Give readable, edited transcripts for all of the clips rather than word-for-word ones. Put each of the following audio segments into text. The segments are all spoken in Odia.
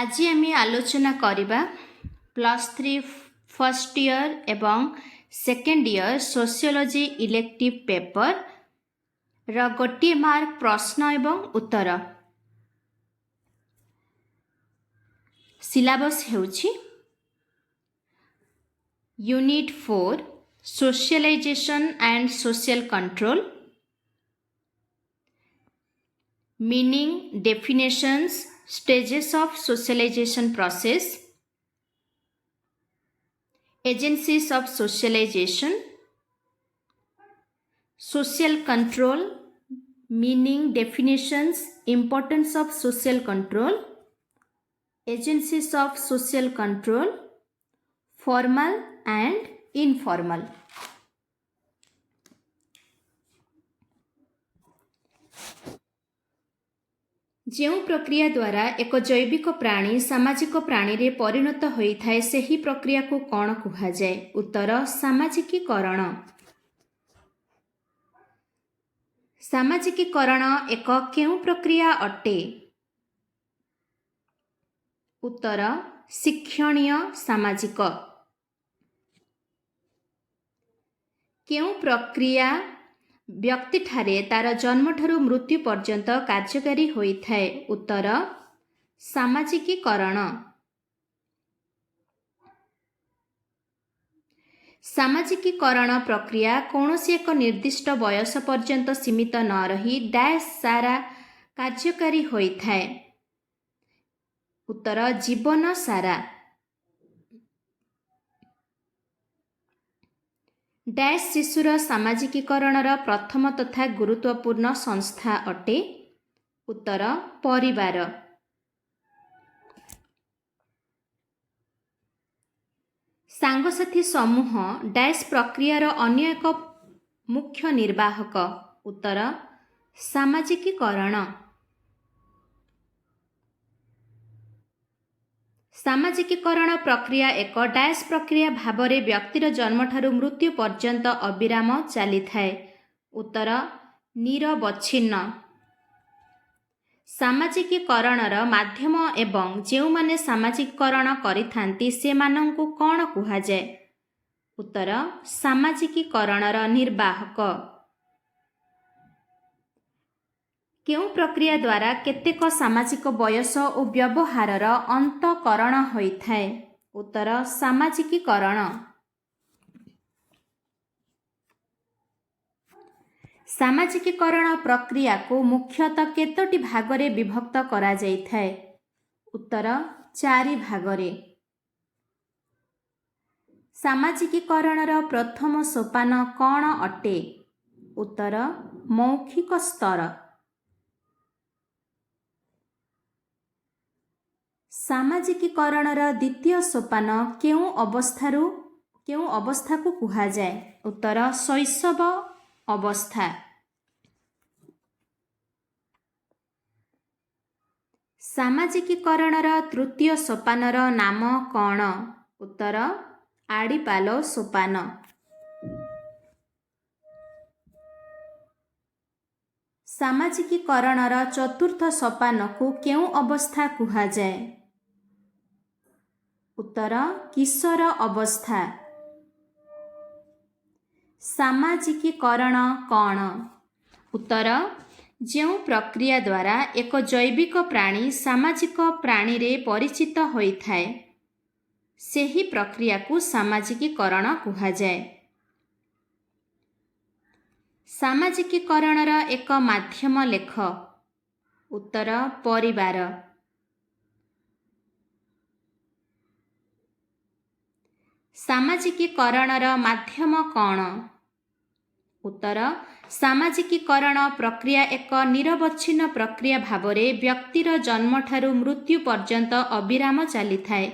ଆଜି ଆମେ ଆଲୋଚନା କରିବା +3 ଫର୍ଷ୍ଟ ଇୟର୍ ଏବଂ ସେକେଣ୍ଡ ଇୟର୍ ସୋସିଓଲୋଜି ଇଲେକ୍ଟିଭ୍ ପେପର୍ର ଗୋଟିଏ ମାର୍କ ପ୍ରଶ୍ନ ଏବଂ ଉତ୍ତର। ସିଲାବସ୍ ହେଉଛି unit 4, socialization and social control, meaning, definitions, stages of socialization process, agencies of socialization, social control, meaning, definitions, importance of social control, agencies of social control, formal and informal. ଯେଉଁ ପ୍ରକ୍ରିୟା ଦ୍ୱାରା ଏକ ଜୈବିକ ପ୍ରାଣୀ ସାମାଜିକ ପ୍ରାଣୀରେ ପରିଣତ ହୋଇଥାଏ, ସେହି ପ୍ରକ୍ରିୟାକୁ କ'ଣ କୁହାଯାଏ? ଉତ୍ତର, ସାମାଜିକୀକରଣ। ସାମାଜିକୀକରଣ ଏକ କେଉଁ ପ୍ରକ୍ରିୟା ଅଟେ? ଉତ୍ତର, ଶିକ୍ଷଣୀୟ ସାମାଜିକ। କେଉଁ ପ୍ରକ୍ରିୟା ବ୍ୟକ୍ତିଠାରେ ତାର ଜନ୍ମଠାରୁ ମୃତ୍ୟୁ ପର୍ଯ୍ୟନ୍ତ କାର୍ଯ୍ୟକାରୀ ହୋଇଥାଏ? ଉତ୍ତର, ସାମାଜିକୀକରଣ। ସାମାଜିକୀକରଣ ପ୍ରକ୍ରିୟା କୌଣସି ଏକ ନିର୍ଦ୍ଦିଷ୍ଟ ବୟସ ପର୍ଯ୍ୟନ୍ତ ସୀମିତ ନ ରହି ଡ୍ୟାସ୍ ସାରା କାର୍ଯ୍ୟକାରୀ ହୋଇଥାଏ। ଉତ୍ତର, ଜୀବନ ସାରା। ଡ୍ୟାସ୍ ଶିଶୁର ସାମାଜିକୀକରଣର ପ୍ରଥମ ତଥା ଗୁରୁତ୍ୱପୂର୍ଣ୍ଣ ସଂସ୍ଥା ଅଟେ। ଉତ୍ତର, ପରିବାର। ସାଙ୍ଗସାଥୀ ସମୂହ ଡ୍ୟାସ୍ ପ୍ରକ୍ରିୟାର ଅନ୍ୟ ଏକ ମୁଖ୍ୟ ନିର୍ବାହକ। ଉତ୍ତର, ସାମାଜିକୀକରଣ। ସାମାଜିକୀକରଣ ପ୍ରକ୍ରିୟା ଏକ ଡ୍ୟାସ୍ ପ୍ରକ୍ରିୟା ଭାବରେ ବ୍ୟକ୍ତିର ଜନ୍ମଠାରୁ ମୃତ୍ୟୁ ପର୍ଯ୍ୟନ୍ତ ଅବିରାମ ଚାଲିଥାଏ। ଉତ୍ତର, ନିରବଚ୍ଛିନ୍ନ। ସାମାଜିକୀକରଣର ମାଧ୍ୟମ ଏବଂ ଯେଉଁମାନେ ସାମାଜିକୀକରଣ କରିଥାନ୍ତି, ସେମାନଙ୍କୁ କ'ଣ କୁହାଯାଏ? ଉତ୍ତର, ସାମାଜିକୀକରଣର ନିର୍ବାହକ। କେଉଁ ପ୍ରକ୍ରିୟା ଦ୍ୱାରା କେତେକ ସାମାଜିକ ବୟସ ଓ ବ୍ୟବହାରର ଅନ୍ତଃକରଣ ହୋଇଥାଏ? ଉତ୍ତର, ସାମାଜିକୀକରଣ। ସାମାଜିକୀକରଣ ପ୍ରକ୍ରିୟାକୁ ମୁଖ୍ୟତଃ କେତୋଟି ଭାଗରେ ବିଭକ୍ତ କରାଯାଇଥାଏ? ଉତ୍ତର, ଚାରି ଭାଗରେ। ସାମାଜିକୀକରଣର ପ୍ରଥମ ସୋପାନ କ'ଣ ଅଟେ? ଉତ୍ତର, ମୌଖିକ ସ୍ତର। ସାମାଜିକୀକରଣର ଦ୍ୱିତୀୟ ସୋପାନ କେଉଁ ଅବସ୍ଥାକୁ କୁହାଯାଏ? ଉତ୍ତର, ଶୈଶବ ଅବସ୍ଥା। ସାମାଜିକୀକରଣର ତୃତୀୟ ସୋପାନର ନାମ କ'ଣ? ଉତ୍ତର, ଆଡ଼ିପାଲ ସୋପାନ। ସାମାଜିକୀକରଣର ଚତୁର୍ଥ ସୋପାନକୁ କେଉଁ ଅବସ୍ଥା କୁହାଯାଏ? ଉତ୍ତର, କିଶୋର ଅବସ୍ଥା। ସାମାଜିକୀକରଣ କ'ଣ? ଉତ୍ତର, ଯେଉଁ ପ୍ରକ୍ରିୟା ଦ୍ୱାରା ଏକ ଜୈବିକ ପ୍ରାଣୀ ସାମାଜିକ ପ୍ରାଣୀରେ ପରିଚିତ ହୋଇଥାଏ, ସେହି ପ୍ରକ୍ରିୟାକୁ ସାମାଜିକୀକରଣ କୁହାଯାଏ। ସାମାଜିକୀକରଣର ଏକ ମାଧ୍ୟମ ଲେଖ। ଉତ୍ତର, ପରିବାର। ସାମାଜିକୀକରଣର ମାଧ୍ୟମ କ'ଣ? ଉତ୍ତର, ସାମାଜିକୀକରଣ ପ୍ରକ୍ରିୟା ଏକ ନିରବଚ୍ଛିନ୍ନ ପ୍ରକ୍ରିୟା ଭାବରେ ବ୍ୟକ୍ତିର ଜନ୍ମଠାରୁ ମୃତ୍ୟୁ ପର୍ଯ୍ୟନ୍ତ ଅବିରାମ ଚାଲିଥାଏ,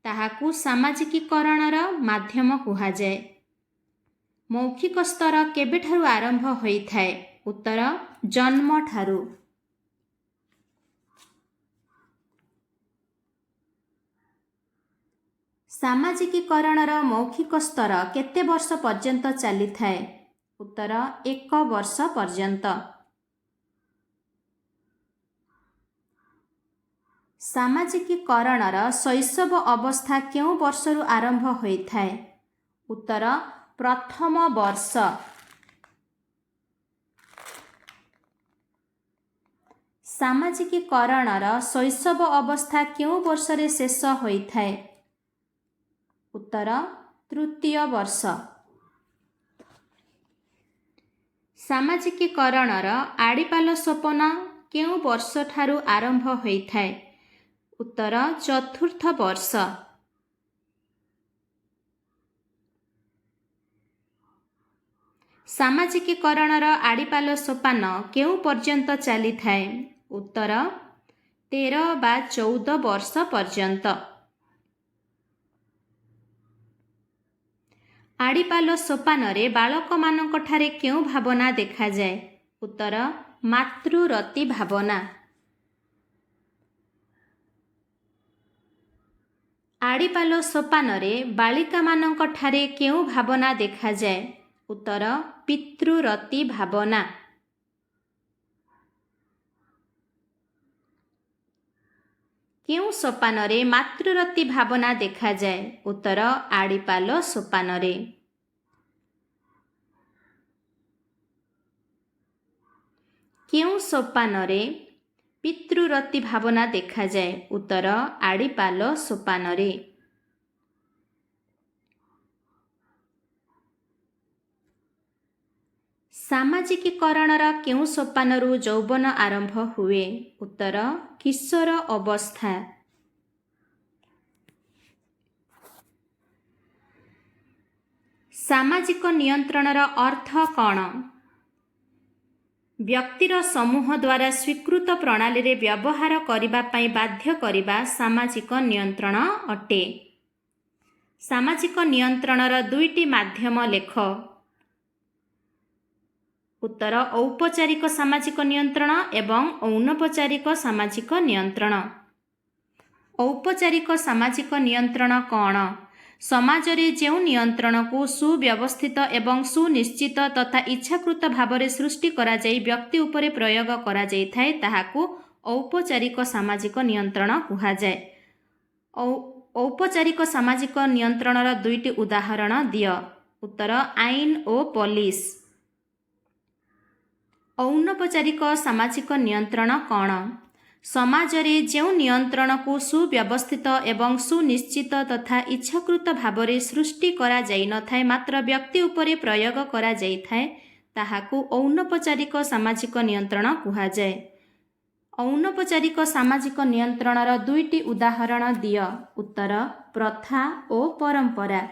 ତାହାକୁ ସାମାଜିକୀକରଣର ମାଧ୍ୟମ କୁହାଯାଏ। ମୌଖିକ ସ୍ତର କେବେଠାରୁ ଆରମ୍ଭ ହୋଇଥାଏ? ଉତ୍ତର, ଜନ୍ମଠାରୁ। ସାମାଜିକୀକରଣର ମୌଖିକ ସ୍ତର କେତେ ବର୍ଷ ପର୍ଯ୍ୟନ୍ତ ଚାଲିଥାଏ? ଉତ୍ତର, 1 ବର୍ଷ ପର୍ଯ୍ୟନ୍ତ। ସାମାଜିକୀକରଣର ଶୈଶବ ଅବସ୍ଥା କେଉଁ ବର୍ଷରୁ ଆରମ୍ଭ ହୋଇଥାଏ? ଉତ୍ତର, ପ୍ରଥମ ବର୍ଷ। ସାମାଜିକୀକରଣର ଶୈଶବ ଅବସ୍ଥା କେଉଁ ବର୍ଷରେ ଶେଷ ହୋଇଥାଏ? ଉତ୍ତର, ତୃତୀୟ ବର୍ଷ। ସାମାଜିକୀକରଣର ଆଡ଼ିପାଲ ସୋପାନ କେଉଁ ବର୍ଷଠାରୁ ଆରମ୍ଭ ହୋଇଥାଏ? ଉତ୍ତର, ଚତୁର୍ଥ ବର୍ଷ। ସାମାଜିକୀକରଣର ଆଡ଼ିପାଲ ସୋପାନ କେଉଁ ପର୍ଯ୍ୟନ୍ତ ଚାଲିଥାଏ? ଉତ୍ତର, 13 ବା 14 ବର୍ଷ ପର୍ଯ୍ୟନ୍ତ। ଆଡ଼ିପାଲ ସୋପାନରେ ବାଳକମାନଙ୍କଠାରେ କେଉଁ ଭାବନା ଦେଖାଯାଏ? ଉତ୍ତର, ମାତୃରତି ଭାବନା। ଆଡ଼ିପାଲ ସୋପାନରେ ବାଳିକାମାନଙ୍କଠାରେ କେଉଁ ଭାବନା ଦେଖାଯାଏ? ଉତ୍ତର, ପିତୃରତି ଭାବନା। କେଉଁ ସୋପାନରେ ମାତୃରତି ଭାବନା ଦେଖାଯାଏ? ଉତ୍ତର, ଆଡ଼ିପାଲ ସୋପାନରେ। କେଉଁ ସୋପାନରେ ପିତୃରତି ଭାବନା ଦେଖାଯାଏ? ଉତ୍ତର, ଆଡ଼ିପାଲ ସୋପାନରେ। ସାମାଜିକୀକରଣର କେଉଁ ସୋପାନରୁ ଯୌବନ ଆରମ୍ଭ ହୁଏ? ଉତ୍ତର, କିଶୋର ଅବସ୍ଥା। ସାମାଜିକ ନିୟନ୍ତ୍ରଣର ଅର୍ଥ କ'ଣ? ବ୍ୟକ୍ତିର ସମୂହ ଦ୍ୱାରା ସ୍ୱୀକୃତ ପ୍ରଣାଳୀରେ ବ୍ୟବହାର କରିବା ପାଇଁ ବାଧ୍ୟ କରିବା ସାମାଜିକ ନିୟନ୍ତ୍ରଣ ଅଟେ। ସାମାଜିକ ନିୟନ୍ତ୍ରଣର ଦୁଇଟି ମାଧ୍ୟମ ଲେଖ। ଉତ୍ତର, ଔପଚାରିକ ସାମାଜିକ ନିୟନ୍ତ୍ରଣ ଏବଂ ଅନୌପଚାରିକ ସାମାଜିକ ନିୟନ୍ତ୍ରଣ। ଔପଚାରିକ ସାମାଜିକ ନିୟନ୍ତ୍ରଣ କ'ଣ? ସମାଜରେ ଯେଉଁ ନିୟନ୍ତ୍ରଣକୁ ସୁବ୍ୟବସ୍ଥିତ ଏବଂ ସୁନିଶ୍ଚିତ ତଥା ଇଚ୍ଛାକୃତ ଭାବରେ ସୃଷ୍ଟି କରାଯାଇ ବ୍ୟକ୍ତି ଉପରେ ପ୍ରୟୋଗ କରାଯାଇଥାଏ, ତାହାକୁ ଔପଚାରିକ ସାମାଜିକ ନିୟନ୍ତ୍ରଣ କୁହାଯାଏ। ଔପଚାରିକ ସାମାଜିକ ନିୟନ୍ତ୍ରଣର ଦୁଇଟି ଉଦାହରଣ ଦିଅ। ଉତ୍ତର, ଆଇନ ଓ ପୋଲିସ। ଅନୌପଚାରିକ ସାମାଜିକ ନିୟନ୍ତ୍ରଣ କ'ଣ? ସମାଜରେ ଯେଉଁ ନିୟନ୍ତ୍ରଣକୁ ସୁବ୍ୟବସ୍ଥିତ ଏବଂ ସୁନିଶ୍ଚିତ ତଥା ଇଚ୍ଛାକୃତ ଭାବରେ ସୃଷ୍ଟି କରାଯାଇନଥାଏ, ମାତ୍ର ବ୍ୟକ୍ତି ଉପରେ ପ୍ରୟୋଗ କରାଯାଇଥାଏ, ତାହାକୁ ଅନୌପଚାରିକ ସାମାଜିକ ନିୟନ୍ତ୍ରଣ କୁହାଯାଏ। ଅନୌପଚାରିକ ସାମାଜିକ ନିୟନ୍ତ୍ରଣର ଦୁଇଟି ଉଦାହରଣ ଦିଅ। ଉତ୍ତର, ପ୍ରଥା ଓ ପରମ୍ପରା।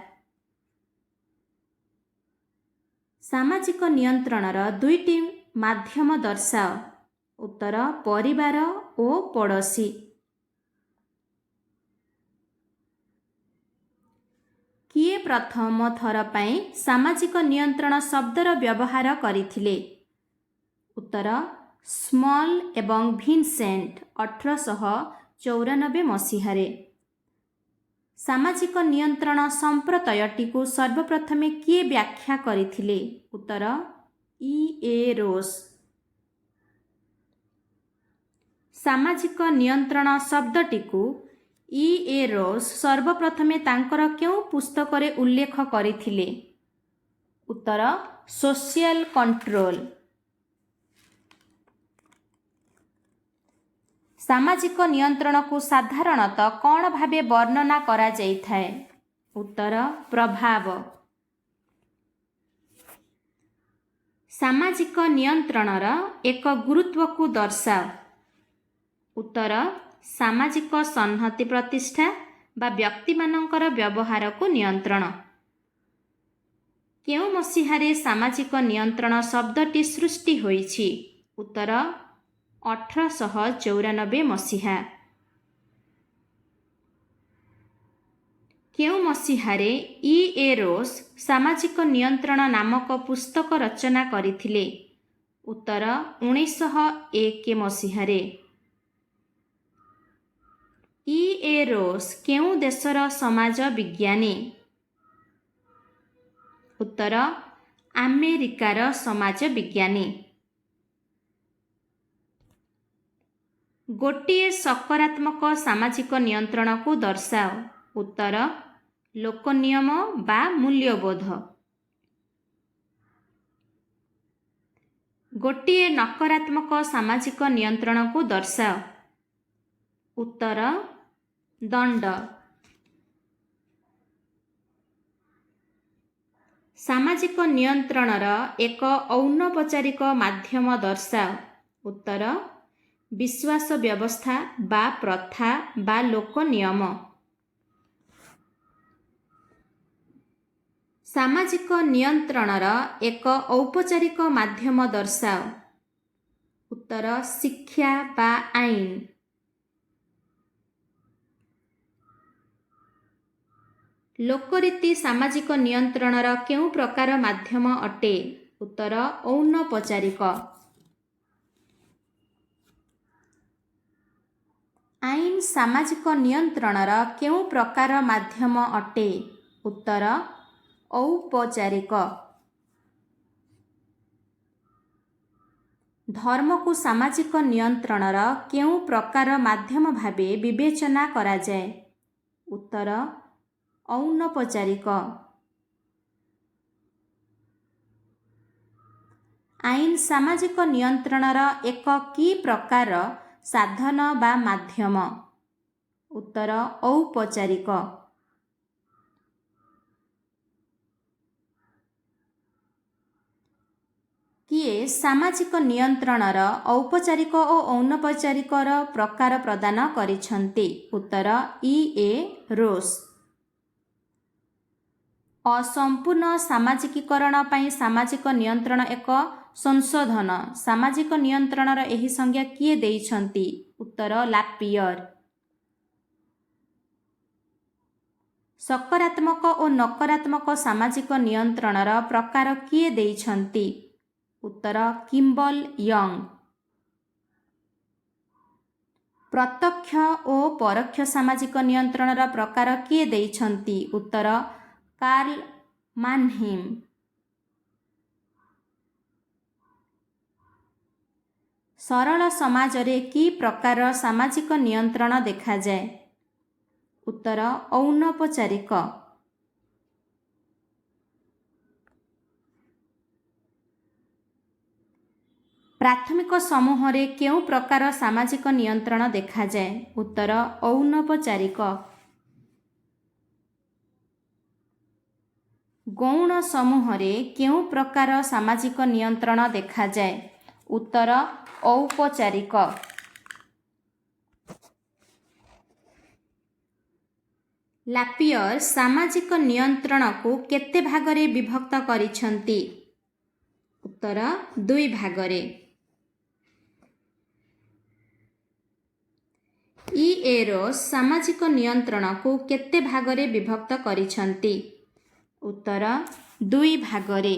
ସାମାଜିକ ନିୟନ୍ତ୍ରଣର ଦୁଇଟି ମାଧ୍ୟମ ଦର୍ଶାଅ। ଉତ୍ତର, ପରିବାର ଓ ପଡ଼ୋଶୀ। କିଏ ପ୍ରଥମ ଥର ପାଇଁ ସାମାଜିକ ନିୟନ୍ତ୍ରଣ ଶବ୍ଦର ବ୍ୟବହାର କରିଥିଲେ? ଉତ୍ତର, ସ୍ମଲ୍ ଏବଂ ଭିନସେଣ୍ଟ, 1894 ମସିହାରେ। ସାମାଜିକ ନିୟନ୍ତ୍ରଣ ସମ୍ପ୍ରତୟଟିକୁ ସର୍ବପ୍ରଥମେ କିଏ ବ୍ୟାଖ୍ୟା କରିଥିଲେ? ଉତ୍ତର, ଇ ଏ ରୋସ୍। ସାମାଜିକ ନିୟନ୍ତ୍ରଣ ଶବ୍ଦଟିକୁ ଇ ଏ ରୋସ୍ ସର୍ବପ୍ରଥମେ ତାଙ୍କର କେଉଁ ପୁସ୍ତକରେ ଉଲ୍ଲେଖ କରିଥିଲେ? ଉତ୍ତର, ସୋସିଆଲ କଣ୍ଟ୍ରୋଲ। ସାମାଜିକ ନିୟନ୍ତ୍ରଣକୁ ସାଧାରଣତଃ କ'ଣ ଭାବେ ବର୍ଣ୍ଣନା କରାଯାଇଥାଏ? ଉତ୍ତର, ପ୍ରଭାବ। ସାମାଜିକ ନିୟନ୍ତ୍ରଣର ଏକ ଗୁରୁତ୍ୱକୁ ଦର୍ଶାଅ। ଉତ୍ତର, ସାମାଜିକ ସଂହତି ପ୍ରତିଷ୍ଠା ବା ବ୍ୟକ୍ତିମାନଙ୍କର ବ୍ୟବହାରକୁ ନିୟନ୍ତ୍ରଣ। କେଉଁ ମସିହାରେ ସାମାଜିକ ନିୟନ୍ତ୍ରଣ ଶବ୍ଦଟି ସୃଷ୍ଟି ହୋଇଛି? ଉତ୍ତର, 1894 ମସିହା। କେଉଁ ମସିହାରେ ଇ ଏ ରୋସ୍ ସାମାଜିକ ନିୟନ୍ତ୍ରଣ ନାମକ ପୁସ୍ତକ ରଚନା କରିଥିଲେ? ଉତ୍ତର, 1901 ମସିହାରେ। ଇ ଏ ରୋସ୍ କେଉଁ ଦେଶର ସମାଜ ବିଜ୍ଞାନୀ? ଉତ୍ତର, ଆମେରିକାର ସମାଜ ବିଜ୍ଞାନୀ। ଗୋଟିଏ ସକାରାତ୍ମକ ସାମାଜିକ ନିୟନ୍ତ୍ରଣକୁ ଦର୍ଶାଅ। ଉତ୍ତର: ଲୋକନିୟମ ବା ମୂଲ୍ୟବୋଧ। ଗୋଟିଏ ନକାରାତ୍ମକ ସାମାଜିକ ନିୟନ୍ତ୍ରଣକୁ ଦର୍ଶାଅ। ଉତ୍ତର: ଦଣ୍ଡ। ସାମାଜିକ ନିୟନ୍ତ୍ରଣର ଏକ ଅନୌପଚାରିକ ମାଧ୍ୟମ ଦର୍ଶାଅ। ଉତ୍ତର: ବିଶ୍ୱାସ ବ୍ୟବସ୍ଥା ବା ପ୍ରଥା ବା ଲୋକନିୟମ। ସାମାଜିକ ନିୟନ୍ତ୍ରଣର ଏକ ଔପଚାରିକ ମାଧ୍ୟମ ଦର୍ଶାଅ। ଉତ୍ତର: ଶିକ୍ଷା ବା ଆଇନ। ଲୋକରୀତି ସାମାଜିକ ନିୟନ୍ତ୍ରଣର କେଉଁ ପ୍ରକାର ମାଧ୍ୟମ ଅଟେ? ଉତ୍ତର: ଅନୌପଚାରିକ। ଆଇନ ସାମାଜିକ ନିୟନ୍ତ୍ରଣର କେଉଁ ପ୍ରକାର ମାଧ୍ୟମ ଅଟେ? ଉତ୍ତର: ଔପଚାରିକ। ଧର୍ମକୁ ସାମାଜିକ ନିୟନ୍ତ୍ରଣର କେଉଁ ପ୍ରକାର ମାଧ୍ୟମ ଭାବେ ବିବେଚନା କରାଯାଏ? ଉତ୍ତର: ଅନୌପଚାରିକ। ଆଇନ ସାମାଜିକ ନିୟନ୍ତ୍ରଣର ଏକ କି ପ୍ରକାର ସାଧନ ବା ମାଧ୍ୟମ? ଉତ୍ତର: ଔପଚାରିକ। କିଏ ସାମାଜିକ ନିୟନ୍ତ୍ରଣର ଔପଚାରିକ ଓ ଅନୌପଚାରିକର ପ୍ରକାର ପ୍ରଦାନ କରିଛନ୍ତି? ଉତ୍ତର: ଇ. ଏ. ରୋସ୍। ଅସମ୍ପୂର୍ଣ୍ଣ ସାମାଜିକୀକରଣ ପାଇଁ ସାମାଜିକ ନିୟନ୍ତ୍ରଣ ଏକ ସଂଶୋଧନ। ସାମାଜିକ ନିୟନ୍ତ୍ରଣର ଏହି ସଂଜ୍ଞା କିଏ ଦେଇଛନ୍ତି? ଉତ୍ତର: ଲାପିଅର। ସକାରାତ୍ମକ ଓ ନକାରାତ୍ମକ ସାମାଜିକ ନିୟନ୍ତ୍ରଣର ପ୍ରକାର କିଏ ଦେଇଛନ୍ତି? ଉତ୍ତର: କିମ୍ବଲ ୟଙ୍ଗ। ପ୍ରତ୍ୟକ୍ଷ ଓ ପରୋକ୍ଷ ସାମାଜିକ ନିୟନ୍ତ୍ରଣର ପ୍ରକାର କିଏ ଦେଇଛନ୍ତି? ଉତ୍ତର: କାର୍ଲ ମାନହିମ। ସରଳ ସମାଜରେ କି ପ୍ରକାର ସାମାଜିକ ନିୟନ୍ତ୍ରଣ ଦେଖାଯାଏ? ଉତ୍ତର: ଅନୌପଚାରିକ। ପ୍ରାଥମିକ ସମୂହରେ କେଉଁ ପ୍ରକାର ସାମାଜିକ ନିୟନ୍ତ୍ରଣ ଦେଖାଯାଏ? ଉତ୍ତର: ଅନୌପଚାରିକ। ଗୌଣ ସମୂହରେ କେଉଁ ପ୍ରକାର ସାମାଜିକ ନିୟନ୍ତ୍ରଣ ଦେଖାଯାଏ? ଉତ୍ତର: ଔପଚାରିକ। ଲାପିଅର ସାମାଜିକ ନିୟନ୍ତ୍ରଣକୁ କେତେ ଭାଗରେ ବିଭକ୍ତ କରିଛନ୍ତି? ଉତ୍ତର: ଦୁଇ ଭାଗରେ। ଇ. ଏ. ରୋସ୍ ସାମାଜିକ ନିୟନ୍ତ୍ରଣକୁ କେତେ ଭାଗରେ ବିଭକ୍ତ କରିଛନ୍ତି? ଉତ୍ତର: ଦୁଇ ଭାଗରେ।